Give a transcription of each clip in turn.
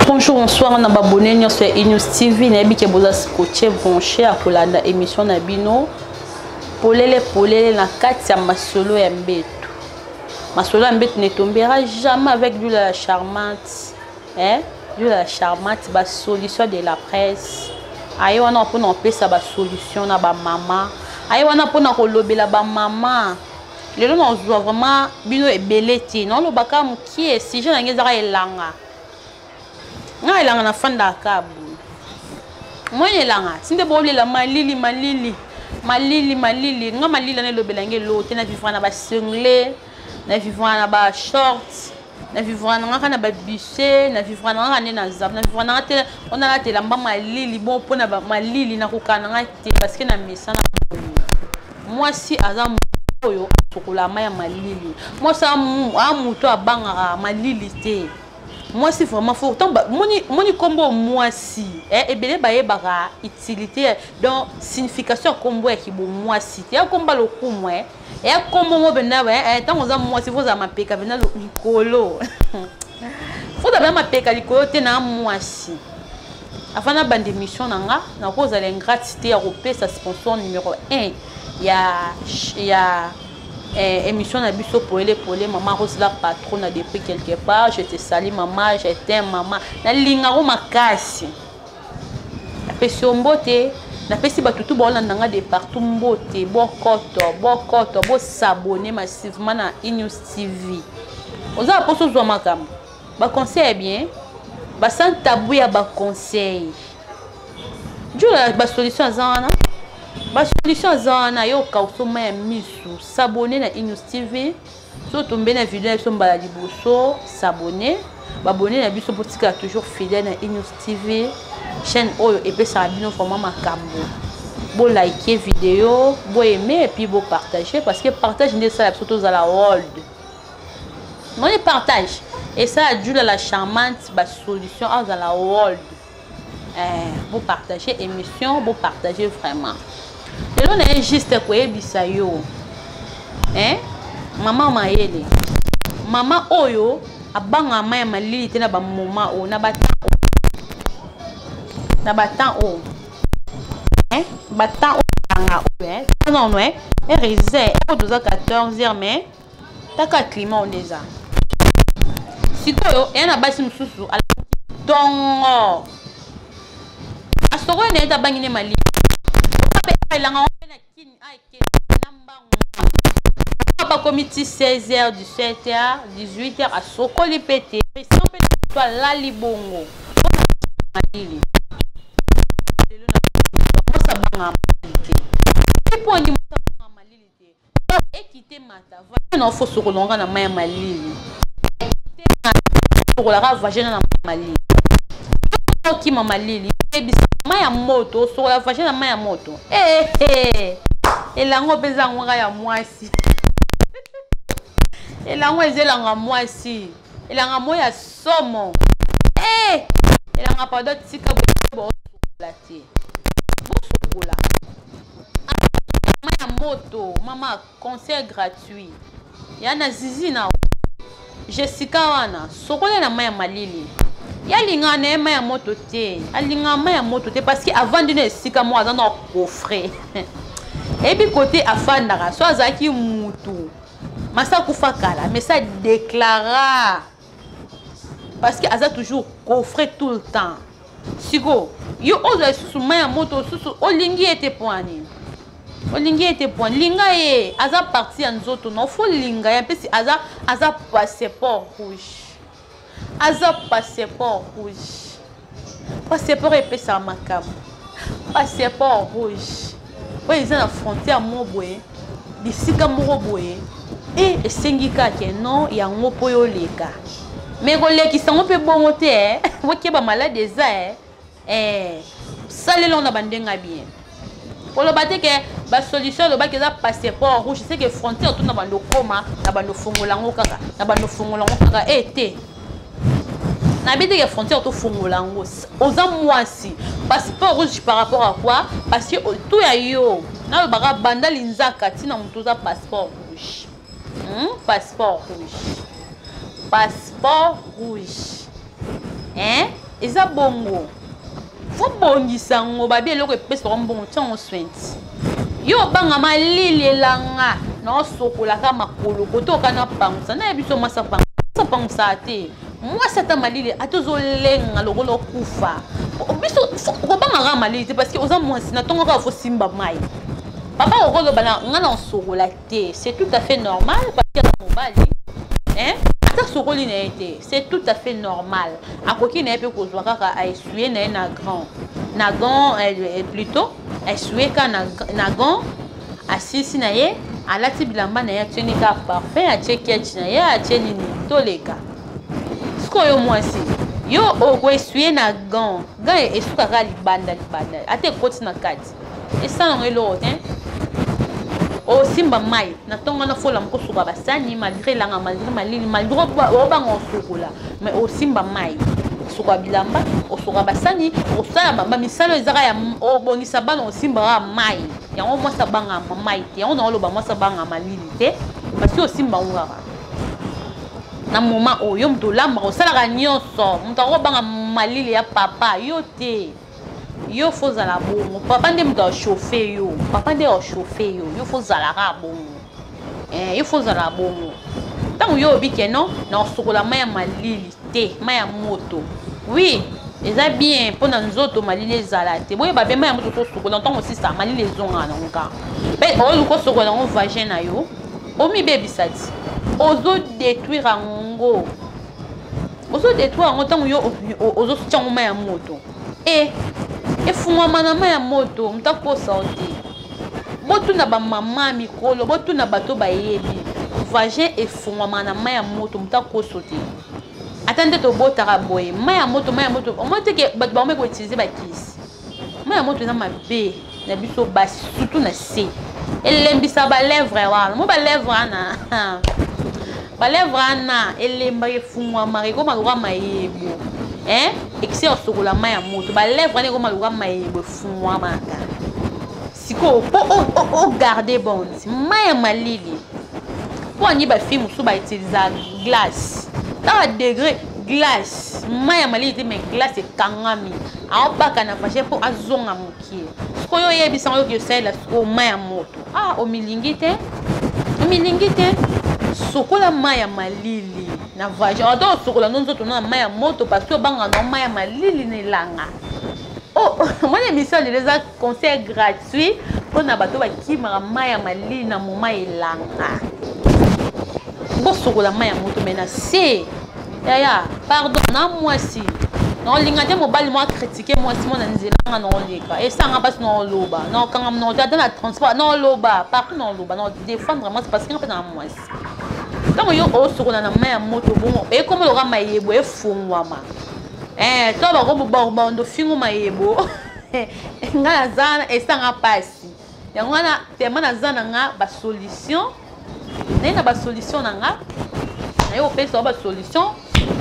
Bonjour, bonsoir, na babone nyonso ya Inews TV, nayebi ke boza scotché branché ya kolanda émission na bino polele polele na kati ya masolo ya mbeto. Masolo ya mbeto ne tombera jamais avec de la charmante, hein? De la charmante, ba solution de la presse. Aye wana mpona kopesa ba solution na ba mama. Aye wana mpona kolobela ba mama. Lelo nazwa vraiment bino ebele te. Nalobaka mokie sujet na ngai ezaka elanga. Nga elanga nafandaka kaka boye. Mwana elanga ti nde bolela malili malili malili malili nga malili wana elobela ngai eloko te. Na vivra na ba singlet, na vivra na ba shorts, na vivra na nga na ba buse, na vivra na nga nde na zap, na vivra na nga te ona latela elamba malili bon mpona ba malili nakokana na nga te parce que na mesana boye. Mwasi aza oyo asokola mai ya malili. Mwasi a moto abangaka malili te. Mwasi vraiment faut tant moni moni kombo mwasi eh ebele bayebaka utilité donc signification ya kombo ya kibo mwasi te ya komba lokumu eh ya kombo mo benda eh tango oza mwasi faut za mapeka benda likolo faut za mapeka likolo te na mwasi avant na bande émission na nga nakozala ingrate te ya kopesa sponsor numéro 1 ya ya eh, émission na biso polele polele. Maman Rose la patronne depuis quelque part, je te salue maman, je t'aime maman, nalingako makasi, napesi yo mbote, napesi bato tu baolanda nga de partout mbote. Bokoto bokoto bosabone massivement na Inews TV. Oza mposo ozwa makambo baconseil ya bien, basan tabu ya baconseil jula basolution aza wana, basolution aza wana. Yo okauso mai ya misu, s'abonner na Inews TV. So tombe na video na biso mbala liboso, s'abonner, babonne na biso botikala toujours fidèle na Inews TV, chaîne oyo epesaka bino vraiment makambo. Bo like vidéo, bo aimer et puis bo partager, parce que partage nde esala biso tozala world. Moni partage esala Jula la charmante ba solution azala world. Bo partager émission, bo partager vraiment. Lelo na ye juste koyebisa yo, hein, mama mayele, mama oyo abanga mai ya malili te na ba moment oyo, na ba temps oyo, na ba temps oyo, hein, ba temps oyo elanga oyo, hein, non, non, hein, heure oyo toza 14 heures, mais taka climat oyo nde eza sikoyo. Eya na basi mosusu tongo asokoli na ye te, abangi nde malili elanga na kini na mbangu bakomi ti 16 h, 17 h, 18 h, asokoli mpe te, Christian mpe to alali bongo mpona malili. Lelo mwasi abangaka malili te. Mpo ani mwasi abangaka malili te? Ekite mata vagin na ofo sokolonga na mai ya malili, sokolaka vagin na mai ya malili, okima malili, ebisa mai ya moto, osokola vagin na mai ya moto. Elango mpe eza yango ya mwasi, elango eza elanga mwasi, elanga mo ya somo. Elanga pardon, tika bosokola te, bosokola mai ya moto. Mama, conseil gratuit ya na zizi na Jessica wana, sokola na mai ya malili. Ye alingaka na ye mai ya moto te, alingaka mai ya moto te parce que avandi na esika moko aza na coffret, eyebi kote afandaka. So azalaki mutu masa akufa kala, mais ça déclara parce que aza toujours coffret tout le temps. Siko yo ozwa lisusu mai ya moto lisusu, olingi ye te mpo ani? Olingi ye te mpo linga ye, aza parti ya nzoto na ofo, linga ye mpesi aza, aza passeport rouge. Aza passeport rouge. Passeport epesaka makambo. Passeport rouge oyo eza na frontière moko boye, bisika moko boye, e esengi kaka non yango mpo yo oleka. Me kolekisa yango mpe bongo te, eh. Bokeba maladi eza, eh. Eh, salela na bandenge bien. Koloba te ke basolution alobaki eza passeport rouge, c'est que frontière tout na bando koma na bando fongola yango kaka, na bando fongola yango kaka e te. Nayebi te ke frontière tofongola yango. Oza mwasi, passeport rouge par rapport à quoi? Parce que tout ya yo nalobaka banda linzaka ntina moto oza passeport rouge. Passeport rouge, passeport rouge, hein? Eza bongo, fo bongisa yango. Babi eloko epesaka mbongo, tia yango sointi. Yo obanga malili elanga na osokolaka makolo kote okana pangusa. Nayebi so mwasi apangusaka te. Mwasi ata malili, ata ozolenga lokola okufa, biso kobangaka malili te, parce que oza mwasi. Na ntongo kaka fo simba mai. Papa okoloba na nga na osokola te, c'est tout à fait normal, parce que aza mobali, hein? Ata sokoli na ye te, c'est tout à fait normal. Akoki na ye mpe kozwa kaka aessuye na ye na grand, na gant, plutôt aessuye kaka na gant, asilisi na ye, alati bilamba na ye, atieni kaka parfum, atie ketch na ye, atie nini, toleka. Sikoyo mwasi, yo okoessuye na gant, gant esukaka libanda libanda, ata ekoti na kati, esala yango eloko te. Osimba mai na ntongo wana, fola moko osuka basani, malgré elanga, malgré malili, malgré obanga osokola, mais osimba mai, osuka bilamba, osuka basani, osala bamisala ezaka ya obongisa bana, osimbaka mai yango. Mwasi abanga mai te, yango naoloba mwasi abanga malili te, parce que osimba yango kaka na moment oyo moto olambaka, osalaka nyonso. Moto akobanga malili ya papa yo te. Yo fo ozala bongo, papa nde moto achauffe yo, papa nde achauffe yo. Yo fo ozalaka bongo, eh, yo fo ozala bongo. Ntango yo oyebi ke non, na osokola mai ya malili te, mai ya moto, oui, eza bien mpona nzoto. Malili ezala te, boyeba be mai ya moto tosukola ntango osisa malili ezongaka nango kaka. Mpe oluka osokola yango, vagin na yo omibebisa ti ozodétruire yango, ozodétruire yango ntango yo ozotia yango mai ya moto. E efungwama na mai ya moto, moto akosa yo te. Botuna bamama mikolo, botuna bato bayebi, vagin efungwama na mai ya moto, moto akoso te. Ata nde tobotaka boye, mai ya moto, mai ya moto, omoni te ke bato bango koutilize bakisi. Mai ya moto eza mabe na biso basi, surtout na se elembisa balèvre wana, mo balèvre wana, balèvre wana elembaka, efungwamaka, ekoma lokola mayebo, hein? Ekisi ya kosokola mai ya moto, balèvre wana ekoma lokola mayebo, efungwamaka. Sikoyo mpo ogarde bonde mai ya malili, mpo ani bafille mosusu bautiliza glace, kaka degré glace, mai ya malili te, mais glace ekangami, aobaka na vagin mpo azonga mokie. Sikoyo oyebisanga yoki osalela sikoyo mai ya moto, ah, omilingi te, omilingi te. Sokola mai ya malili na vagin, ata osokola no nzoto na mai ya moto, parce que obanga na mai ya malili na elanga. Oh, mwana, émission lelo eza conseil gratuit mpona bato bakimaka mai ya malili na moma elanga. Bosokola mai ya moto, me na se yaya, pardon, na mwasi naolinga te mobali mo acritiquer mwasi mo na nzela. Nga naoleka, esanga mpasi, naoloba, naokanga monoko te. Ata na transport naoloba, partout naoloba, naodéfendre mwasi, parce que nga mpe na mwasi. Ntango yo osokola na mai ya moto bongo, ekoma loka mayebo, efungwama, eh, to bakobando fingo mayebo. Nga naza, esanga mpasi yango wana tema. Naza na nga basolution, naye na basolution na nga, naye kopesa wa basolution.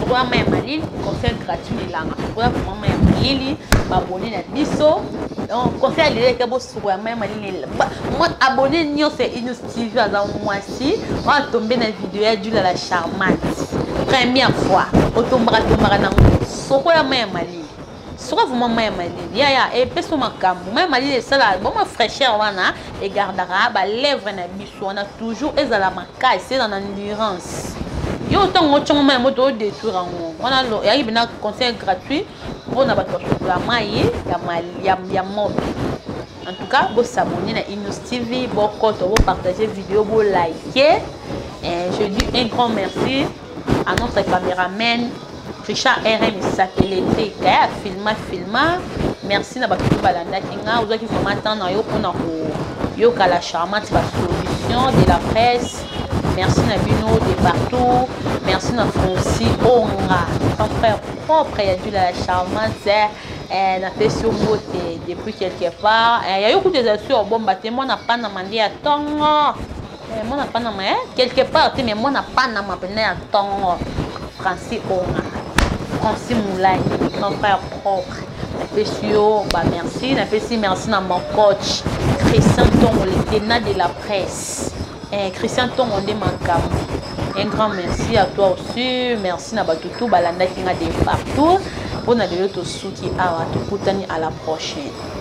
Sokola mai ya malili, conseil gratuit elanga, sokola vraiment mai ya malili. Baabonné na biso, donc conseil ya lelo eke bosukola mai ya malili. Abonné nyonso ya Inus TV aza mwasi wana, tombe na video ya Jula la Charmante première fois, otombaka tombaka nango. Sokola mai ya malili, soka vraiment mai ya malili yaya, epesa makambo. Mai ya malili esala boma fraîcheur wana, egardaka balèvre na biso wana toujours, ezala makasi, eza na endurance. Yo ntango otyongo mai ya moto, odétruire yango wana. Eyaki mpena conseil gratuit mpona bato basokola mai ya moto. En tout cas, bosabonner na Inus TV, bokoto, bopartager vidéo, bolike. Je dis un grand merci à notre caméraman. Richard RM Sapeletrique eh, filma filma merci na bato oyo balandaki nga ozwaki vraiment temps na yo mpona koyoka la charmante ba solution de la presse merci na bino de partout merci na Francis Onga grand frère propre ya Dula la charmante eh, eh, napesi yo mbote depuis quelque part eh, ya yo kutu ezali sur obomba te mwana panama nde ya ntongo Eh, mwana panama eh? quelque part te mais mwana panama mpena ya ntongo francis onga francis moulai grand frère propre napesi yo bamerci napesi merci na mon coach christian ntongo le tenant de la presse eh, christian ntongo nde makambo un grand merci à toi aussi merci na bato tout balandaki nga de partout mpo na lelo tosuki awa tokutani à la prochaine.